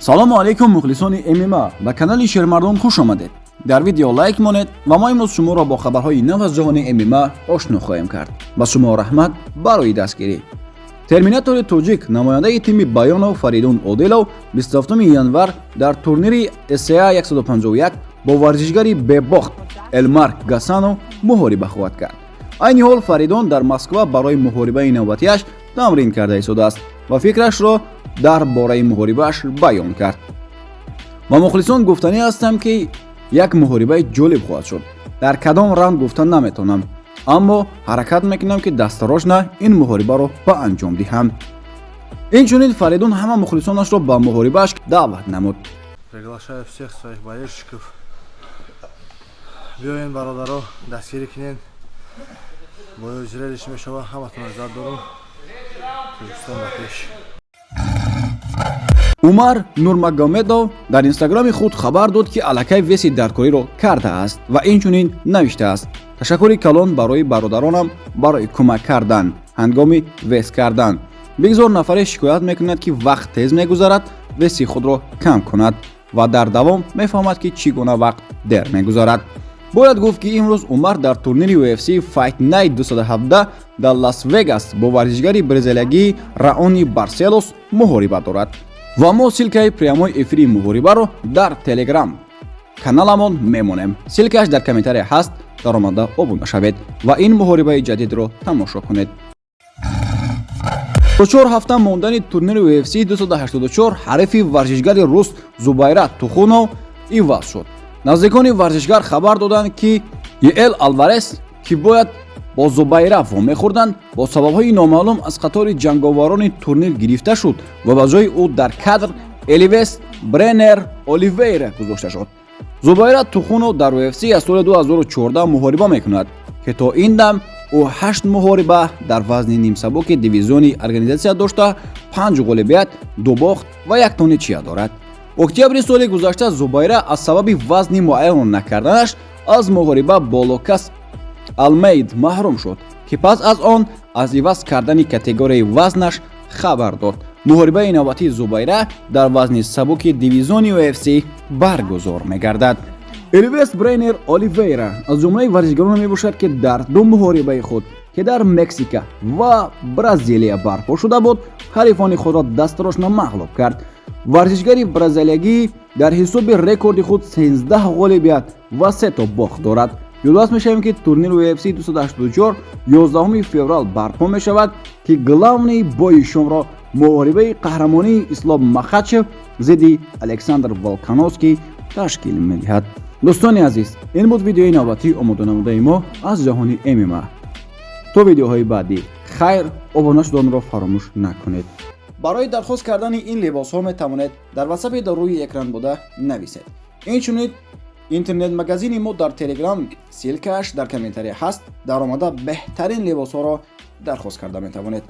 Салому алейкум, мухлисони ММА, ба канали Шермардон хуш омадед. Дар видео лайк монед ва мо имрӯз шуморо бо хабарҳои нав аз ҷаҳони ММА ошно хоҳем кард. Ба шумо раҳмат барои дастгирӣ. Терминатори тоҷик, намояндаи тими Баёнов Фаридун Одилов 27 январ дар турнири СА 151 бо варзишгари бебохт Элмарк Гасанов муҳориба хоҳад кард. Айни ҳол Фаридун дар Москва барои муҳорибаи навбатиаш тамрин карда истодааст ва фикрашро дар бораи муҳорибааш баён кард. Ба мухлисон гуфтанӣ ҳастам, ки як муҳорибаи ҷолиб хоҳад шуд. Дар кадом раунд гуфта наметавонам, аммо ҳаракат мекунам, ки дасторожно ин муҳорибаро ба анҷом диҳам. Инчунин Фаридун ҳама мухлисонашро ба муҳорибааш даъват намуд. Приглашаю всех своих болельщиков. Биёен, бародаро, дастгирӣ кунен. Бой зрелищ мешава, ҳаматон иззат дорум. Тоҷикистон ба пеш. Умар Нурмагомедов дар Инстаграми худ хабар дод, ки аллакай веси даркориро кардааст ва инчунин навиштааст: «Ташаккури калон барои бародаронам барои кӯмак кардан ҳангоми вес кардан. Бигзор нафаре шикоят мекунад, ки вақт тез мегузарад, веси худро кам кунад ва дар давом мефаҳмад, ки чӣ гуна вақт дер мегузарад». Бояд гуфт, ки имрӯз Умар дар турнири UFC Fight Night 217 дар Лас Вегас бо варзишгари бразилиягии Раони Барселос муҳориба дорад ва мо ссылкаи прямой эфири муҳорибаро дар Телеграм каналамон мемонем. Ссылкааш дар комментария ҳаст, даромада обуна шавед ва ин муҳорибаи ҷадидро тамошо кунед. Бо 4 ҳафта мондани турнири UFC 284 ҳарифи варзишгари рус Зубайра Тухунов иваз шуд. Наздикони варзишгар хабар доданд, ки Ел Алварес, ки бояд бо Зубайра вомехӯрданд, бо сабабҳои номаълум аз қатори ҷанговарони турнир гирифта шуд ва ба ҷои ӯ дар кадр Эливес Бренер Оливейра гузошта шуд. Зубайра Тухунов дар UFC аз соли 2014 муҳориба мекунад, ки то ин дам ӯ ҳашт муҳориба дар вазни нимсабуки дивизиони организатсия дошта, панҷ ғолибият, ду бохт ва як то ничья дорад. Октябри соли гузашта Зубайра аз сабаби вазни муайян накарданаш аз муҳориба бо Лукас Алмейд маҳрум шуд, ки пас аз он аз иваз кардани категорияи вазнаш хабар дод. Муҳорибаи навбатии Зубайра дар вазни сабуки дивизиони UFC баргузор мегардад. Элвес Брейнер Оливейра аз ҷумлаи варзишгароне мебошад, ки дар ду муҳорибаи худ, ки дар Мексика ва Бразилия барпо шуда буд, ҳарифони худро дасторожно мағлуб кард. Варзишгари бразилиягӣ дар ҳисоби рекорди худ 13 ғолибият ва се то бохт дорад. Ёдоваст мешавем, ки турнири UFC 284 11 феврал барпо мешавад, ки главный бои шумро муҳорибаи қаҳрамонии Ислом Махачев зидди Александр Волкановский ташкил медиҳад. Дӯстони азиз, ин буд видеои навбатии омоданамудаи мо аз ҷаҳони ММА. То видеоҳои баъдӣ хайр, обуна шуданро фаромӯш накунед. Барои дархост кардани ин либосҳо метавонед дар ватсапи дар рӯи экран буда нависед. Инчунин интернет-магазини мо дар Телеграм, ссылкааш дар комментария ҳаст, даромада беҳтарин либосҳоро дархост карда метавонед.